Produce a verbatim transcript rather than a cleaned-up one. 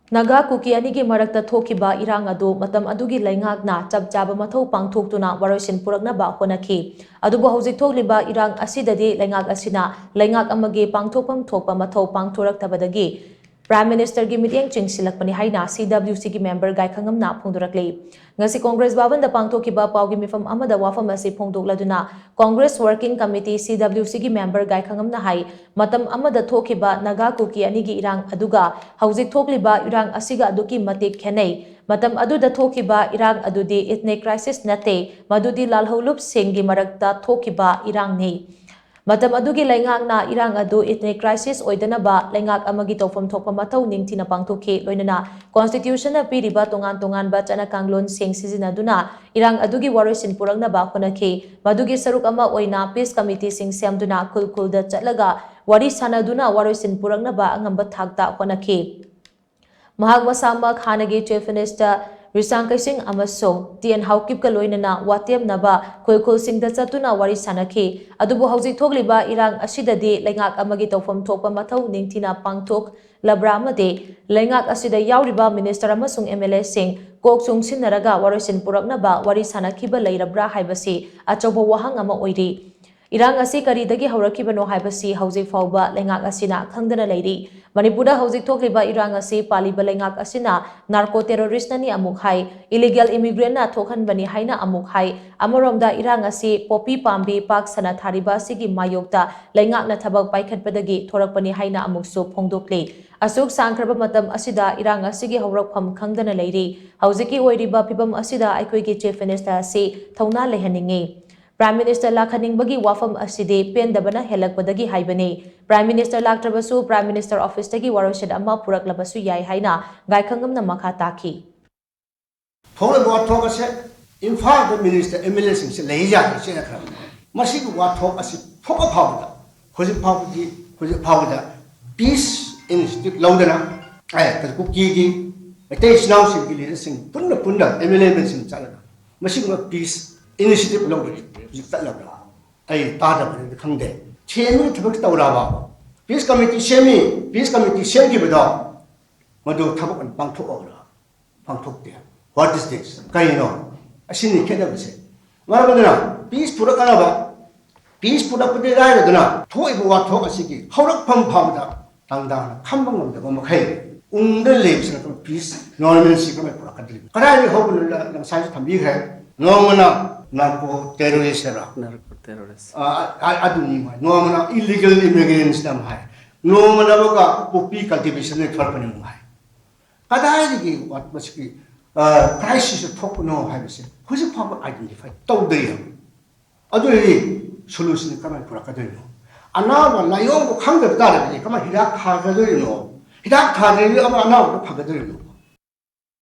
ꯅꯥꯒꯥ ꯀꯨꯀꯤ ꯑꯅꯤꯒꯤ ꯃꯔꯛꯇ ꯊꯣꯛꯈꯤꯕ ꯏꯔꯥꯡ ꯑꯗꯨ ꯃꯇꯝ ꯑꯗꯨꯒꯤ ꯂꯩꯉꯥꯛꯅ ꯆꯞ ꯆꯥꯕ ꯃꯊꯧ ꯄꯥꯡꯊꯣꯛꯇꯨꯅ ꯋꯥꯔꯣꯏꯁꯤꯟ ꯄꯨꯔꯛꯅꯕ ꯍꯣꯠꯅꯈꯤ꯫ ꯑꯗꯨꯕꯨ ꯍꯧꯖꯤꯛ ꯊꯣꯛꯂꯤꯕ ꯏꯔꯥꯡ ꯑꯁꯤꯗꯗꯤ ꯂꯩꯉꯥꯛ ꯑꯁꯤꯅ ꯂꯩꯉꯥꯛ ꯑꯃꯒꯤ ꯄꯥꯡꯊꯣꯛꯐꯝ ꯊꯣꯛꯄ ꯃꯊꯧ ꯄꯥꯡꯊꯣꯔꯛꯇꯕꯗꯒꯤ Prime Ministerꯒꯤ ꯃꯤꯠꯌꯦꯡ ꯆꯤꯡꯁꯤꯜꯂꯛꯄꯅꯤ ꯍꯥꯏꯅ CWCꯒꯤ member ꯒꯥꯏꯈꯪꯉꯝꯅ ꯐꯣꯡꯗꯣꯔꯛꯂꯤ꯫ ꯉꯁꯤ Congress ꯚꯕꯟꯗ ꯄꯥꯡꯊꯣꯛꯈꯤꯕ ꯄꯥꯎꯒꯤ ꯃꯤꯐꯝ ꯑꯃꯗ ꯋꯥꯐꯝ ꯑꯁꯤ ꯐꯣꯡꯗꯣꯛꯂꯗꯨꯅ Congress Working Committee CWCꯒꯤ member ꯒꯥꯏꯈꯪꯉꯝꯅ ꯍꯥꯏ, ꯃꯇꯝ ꯑꯃꯗ ꯊꯣꯛꯈꯤꯕ ꯅꯥꯒꯥ ꯀꯨꯀꯤ ꯑꯅꯤꯒꯤ ꯏꯔꯥꯡ ꯑꯗꯨꯒ ꯍꯧꯖꯤꯛ ꯊꯣꯛꯂꯤꯕ ꯏꯔꯥꯡ ꯑꯁꯤꯒ ꯑꯗꯨꯛꯀꯤ ꯃꯇꯤꯛ ꯈꯦꯠꯅꯩ꯫ ꯃꯇꯝ ꯑꯗꯨꯗ ꯊꯣꯛꯈꯤꯕ ꯏꯔꯥꯡ ꯑꯗꯨꯗꯤ ethnic crisis ꯅꯠꯇꯦ, ꯃꯗꯨꯗꯤ ꯂꯥꯜꯍꯧꯂꯨꯞꯁꯤꯡꯒꯤ ꯃꯔꯛꯇ ꯊꯣꯛꯈꯤꯕ ꯏꯔꯥꯡꯅꯤ꯫ ꯃꯇꯝ ꯑꯗꯨꯒꯤ ꯂꯩꯉꯥꯛꯅ ꯏꯔꯥꯡ ꯑꯗꯨ ethnic crisis ꯑꯣꯏꯗꯅꯕ ꯂꯩꯉꯥꯛ ꯑꯃꯒꯤ ꯇꯧꯐꯝ ꯊꯣꯛꯄ ꯃꯊꯧ ꯅꯤꯡꯊꯤꯅ ꯄꯥꯡꯊꯣꯛꯈꯤ꯫ ꯂꯣꯏꯅꯅ Constitutionꯅ ꯄꯤꯔꯤꯕ ꯇꯣꯉꯥꯟ ꯇꯣꯉꯥꯟꯕ ꯆꯠꯅ ꯀꯥꯡꯂꯣꯟꯁꯤꯡ ꯁꯤꯖꯤꯟꯅꯗꯨꯅ ꯏꯔꯥꯡ ꯑꯗꯨꯒꯤ ꯋꯥꯔꯣꯏꯁꯤꯟ ꯄꯨꯔꯛꯅꯕ ꯍꯣꯠꯅꯈꯤ꯫ ꯃꯗꯨꯒꯤ ꯁꯔꯨꯛ ꯑꯃ ꯑꯣꯏꯅ peace committeeꯁꯤꯡ ꯁꯦꯝꯗꯨꯅ ꯈꯨꯜ ꯈꯨꯜꯗ ꯆꯠꯂꯒ ꯋꯥꯔꯤ ꯁꯥꯟꯅꯗꯨꯅ ꯋꯥꯔꯣꯏꯁꯤꯟ ꯄꯨꯔꯛꯅꯕ ꯑꯉꯝꯕ ꯊꯥꯛꯇ ꯍꯣꯠꯅꯈꯤ꯫ ꯃꯍꯥꯛ ꯃꯁꯥꯃꯛ ꯍꯥꯟꯅꯒꯤ Chief Minister ꯔꯤꯁꯥꯡ ꯀꯩꯁꯤꯡ ꯑꯃꯁꯨꯡ ꯇꯤ ꯑꯦꯟ ꯍꯥꯎꯀꯤꯞꯀ ꯂꯣꯏꯅꯅ ꯋꯥꯇꯦꯝꯅꯕ ꯈꯨꯜ ꯈꯨꯜꯁꯤꯡꯗ ꯆꯠꯇꯨꯅ ꯋꯥꯔꯤ ꯁꯥꯟꯅꯈꯤ꯫ ꯑꯗꯨꯕꯨ ꯍꯧꯖꯤꯛ ꯊꯣꯛꯂꯤꯕ ꯏꯔꯥꯡ ꯑꯁꯤꯗꯗꯤ ꯂꯩꯉꯥꯛ ꯑꯃꯒꯤ ꯇꯧꯐꯝ ꯊꯣꯛꯄ ꯃꯊꯧ ꯅꯤꯡꯊꯤꯅ ꯄꯥꯡꯊꯣꯛꯂꯕ꯭ꯔꯥ ꯑꯃꯗꯤ ꯂꯩꯉꯥꯛ ꯑꯁꯤꯗ ꯌꯥꯎꯔꯤꯕ minister ꯑꯃꯁꯨꯡ MLAꯁꯤꯡ ꯀꯣꯛ ꯆꯨꯡꯁꯤꯟꯅꯔꯒ ꯋꯥꯔꯣꯏꯁꯤꯟ ꯄꯨꯔꯛꯅꯕ ꯋꯥꯔꯤ ꯁꯥꯟꯅꯈꯤꯕ ꯂꯩꯔꯕ꯭ꯔꯥ ꯍꯥꯏꯕꯁꯤ ꯑꯆꯧꯕ ꯋꯥꯍꯪ ꯑꯃ ꯑꯣꯏꯔꯤ꯫ ꯏꯔꯥꯡ ꯑꯁꯤ ꯀꯔꯤꯗꯒꯤ ꯍꯧꯔꯛꯈꯤꯕꯅꯣ ꯍꯥꯏꯕꯁꯤ ꯍꯧꯖꯤꯛ ꯐꯥꯎꯕ ꯂꯩꯉꯥꯛ ꯑꯁꯤꯅ ꯈꯪꯗꯅ ꯂꯩꯔꯤ꯫ ꯃꯅꯤꯄꯨꯔꯗ ꯍꯧꯖꯤꯛ ꯊꯣꯛꯂꯤꯕ ꯏꯔꯥꯡ ꯑꯁꯤ ꯄꯥꯜꯂꯤꯕ ꯂꯩꯉꯥꯛ ꯑꯁꯤꯅ narco terroristꯅꯅꯤ ꯑꯃꯨꯛ ꯍꯥꯏ, illegal immigrantꯅ ꯊꯣꯛꯍꯟꯕꯅꯤ ꯍꯥꯏꯅ ꯑꯃꯨꯛ ꯍꯥꯏ꯫ ꯑꯃꯔꯣꯝꯗ ꯏꯔꯥꯡ ꯑꯁꯤ poppy ꯄꯥꯝꯕꯤ ꯄꯥꯛ ꯁꯟꯅ ꯊꯥꯔꯤꯕ ꯑꯁꯤꯒꯤ ꯃꯥꯌꯣꯛꯇ ꯂꯩꯉꯥꯛꯅ ꯊꯕꯛ ꯄꯥꯏꯈꯠꯄꯗꯒꯤ ꯊꯣꯔꯛꯄꯅꯤ ꯍꯥꯏꯅ ꯑꯃꯨꯛꯁꯨ ꯐꯣꯡꯗꯣꯛꯂꯤ꯫ ꯑꯁꯨꯛ ꯁꯥꯡꯈ꯭ꯔꯕ ꯃꯇꯝ ꯑꯁꯤꯗ ꯏꯔꯥꯡ ꯑꯁꯤꯒꯤ ꯍꯧꯔꯛꯐꯝ ꯈꯪꯗꯅ ꯂꯩꯔꯤ꯫ ꯍꯧꯖꯤꯛꯀꯤ ꯑꯣꯏꯔꯤꯕ ꯐꯤꯕꯝ ꯑꯁꯤꯗ ꯑꯩꯈꯣꯏꯒꯤ Chief Minister ꯑꯁꯤ ꯊꯧꯅꯥ ꯂꯩꯍꯟꯅꯤꯡꯏ꯫ Prime Minister ꯂꯥꯛꯍꯟꯅꯤꯡꯕꯒꯤ ꯋꯥꯐꯝ ꯑꯁꯤꯗꯤ ꯄꯦꯟꯗꯕꯅ ꯍꯦꯜꯂꯛꯄꯗꯒꯤ ꯍꯥꯏꯕꯅꯤ꯫ Prime Minister ꯂꯥꯛꯇ꯭ꯔꯕꯁꯨ Prime Minister officeꯇꯒꯤ ꯋꯥꯔꯣꯏꯁꯤꯟ ꯑꯃ ꯄꯨꯔꯛꯂꯕꯁꯨ ꯌꯥꯏ ꯍꯥꯏꯅ ꯒꯥꯏꯈꯪꯉꯝꯅ ꯃꯈꯥ ꯇꯥꯈꯤ꯫ ꯊꯣꯛꯂꯤꯕ ꯋꯥꯊꯣꯛ ꯑꯁꯦ ꯏꯝꯐꯥꯜꯗ minister MLAꯁꯤꯡꯁꯦ ꯂꯩ ꯌꯥꯗ꯭ꯔꯦ ꯆꯦꯟꯅꯈ꯭ꯔꯕꯅꯤ꯫ ꯃꯁꯤꯒꯤ ꯋꯥꯊꯣꯛ ꯑꯁꯤ ꯊꯣꯛꯄ ꯐꯥꯎꯕꯗ ꯍꯧꯖꯤꯛ ꯐꯥꯎꯕꯗꯤ ꯍꯧꯖꯤꯛ ꯐꯥꯎꯕꯗ peace initiative ꯂꯧꯗꯅ ꯑꯦ ꯀꯨꯀꯤꯒꯤ ꯃꯩꯇꯩ ꯏꯆꯤꯟ ꯏꯅꯥꯎꯁꯤꯡꯒꯤ leaderꯁꯤꯡ ꯄꯨꯟꯅ ꯄꯨꯟꯅ MLAꯁꯤꯡ ꯆꯠꯂꯒ ꯃꯁꯤꯒꯨꯝꯕ peace initiative ꯂꯧꯗ꯭ꯔꯗꯤ ꯍꯧꯖꯤꯛ ꯆꯠꯂꯕ꯭ꯔꯥ? ꯑꯩ ꯇꯥꯗꯕꯅꯤꯅ ꯈꯪꯗꯦ꯫ ꯁꯦꯝꯕꯒꯤ ꯊꯕꯛ ꯇꯧꯔꯕ peace committee ꯁꯦꯝꯃꯤ꯫ Peace committee ꯁꯦꯝꯈꯤꯕꯗꯣ ꯃꯗꯨ ꯊꯕꯛ ꯑꯣꯏꯅ ꯄꯥꯡꯊꯣꯛꯑꯕ꯭ꯔꯥ? ꯄꯥꯡꯊꯣꯛꯇꯦ꯫ What is this? ꯀꯔꯤꯅꯣ? ꯑꯁꯤꯅꯤ ꯈꯦꯠꯅꯕꯁꯦ꯫ ꯃꯔꯝ ꯑꯗꯨꯅ peace ꯄꯨꯔꯛꯅꯕ, peace ꯄꯨꯔꯛꯄꯗꯤ ꯂꯥꯏꯔꯗꯅ, ꯊꯣꯛꯏꯕ ꯋꯥꯊꯣꯛ ꯑꯁꯤꯒꯤ ꯍꯧꯔꯛꯐꯝ ꯐꯥꯎꯕꯗ ꯇꯪꯗꯥꯅ ꯈꯝꯕ ꯉꯝꯗꯕ ꯃꯈꯩ ꯎꯪꯗ ꯂꯩꯕꯁꯤꯅ ꯑꯩꯈꯣꯏ peace, normalcy ꯀꯃꯥꯏꯅ ꯄꯨꯔꯛꯀꯗꯧꯔꯤꯕꯅꯣ? ꯀꯗꯥꯏꯗꯒꯤ ꯍꯧꯕꯅꯣ? ꯉꯁꯥꯏꯁꯨ ꯊꯝꯕꯤꯈ꯭ꯔꯦ꯫ ꯅꯣꯡꯃꯅ narco terrorist ꯍꯥꯏꯕ꯭ꯔꯥ? Narco terrorist. ꯑ, ꯑ, ꯑꯗꯨꯅꯤ ꯃꯣꯏ꯫ ꯅꯣꯡꯃꯅ illegal immigrants ꯅ ꯑꯃ ꯍꯥꯏ, ꯅꯣꯡꯃꯅ ꯑꯃꯨꯛꯀ poppy cultivation ꯅ ꯊꯣꯛꯂꯛꯄꯅꯤ ꯑꯃꯨꯛ ꯍꯥꯏ꯫ ꯀꯗꯥꯏꯗꯒꯤ ꯋꯥ-, ꯃꯁꯤꯒꯤ crisis ꯊꯣꯛꯄꯅꯣ ꯍꯥꯏꯕꯁꯦ ꯍꯧꯖꯤꯛ ꯐꯥꯎꯕ identify ꯇꯧꯗ꯭ꯔꯤ ꯍꯥꯏꯕ꯫ ꯑꯗꯨ ꯑꯣꯏꯔꯗꯤ solution ꯀꯃꯥꯏꯅ ꯄꯨꯔꯛꯀꯗꯣꯏꯅꯣ? ꯑꯅꯥꯕ ꯂꯥꯏꯌꯣꯡꯕ ꯈꯪꯗꯕ ꯇꯥꯔꯒꯗꯤ ꯀꯃꯥꯏꯅ ꯍꯤꯗꯥꯛ ꯊꯥꯒꯗꯣꯏꯅꯣ? ꯍꯤꯗꯥꯛ ꯊꯥꯗ꯭ꯔꯗꯤ ꯑꯃ ꯑꯅꯥꯕꯗꯣ ꯐꯒꯗꯣꯏꯅꯣ?